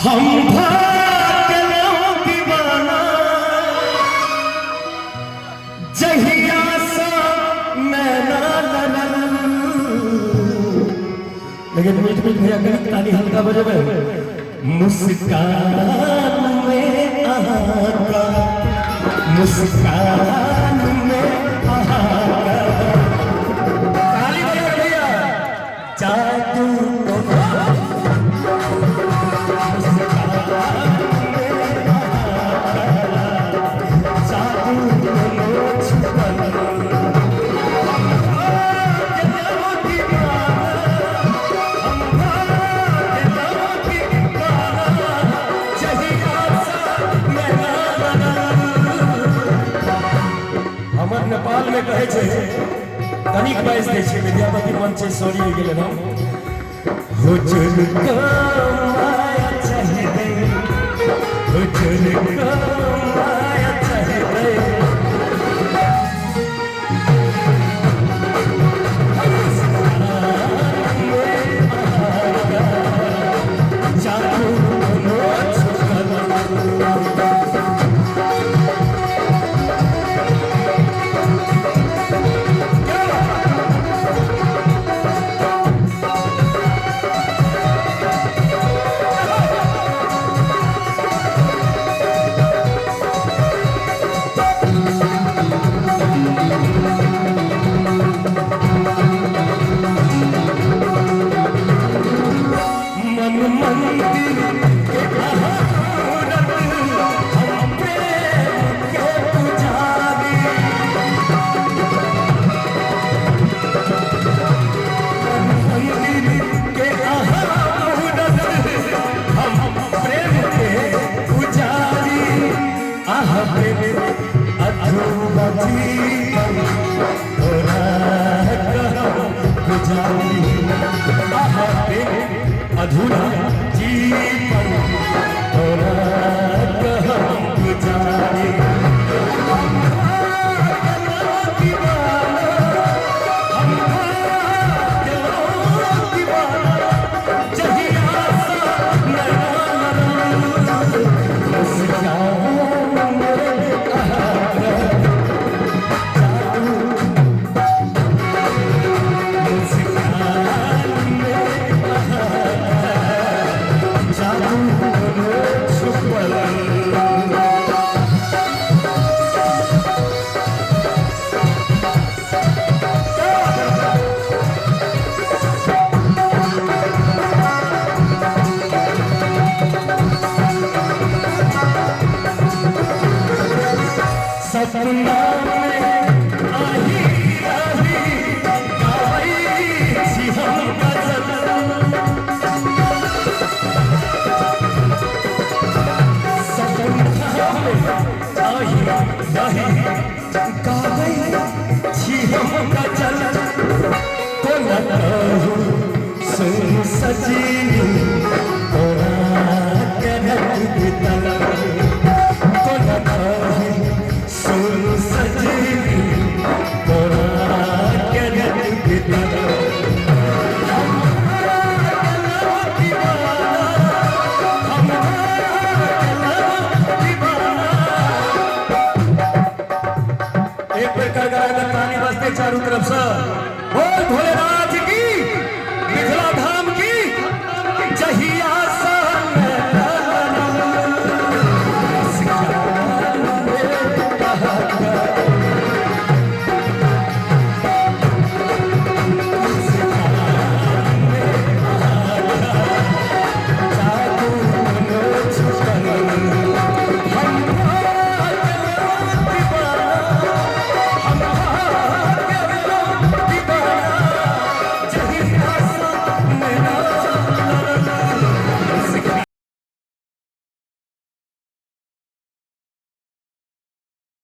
हम भऽ दीवाना जहिया सँ नैना लड़ल। लेकिन मीठ मीठ भैया कनि ताली हल्का बजेबै। मुस्कान में अहाँका, मुस्कान में अहाँका, ताली बजा भैया, जादू। हमर नेपाल में कहै छै, तनिक बाजि दै छै, विद्यापति मंच छै, सॉरी हो गेलै नाम। हुजूर को माया चाहिए, हुजूर को माया चाहिए। मन मंदिर के अहारत, हम प्रेम के पुजारी। मन मंदिर के अहारत, हम प्रेम के पुजारी। आह प्रेम अधूरा जीवन तोरा कहम गुजारी। आह प्रेम अधूरा जीवन तोरा कहम गुजारी। हम दीवाना, हम दीवाना जहिया सा नैना लड़ल। मुस्कान में अहाँका जादू, मुस्कान में अहाँका जादू छुपल। सपना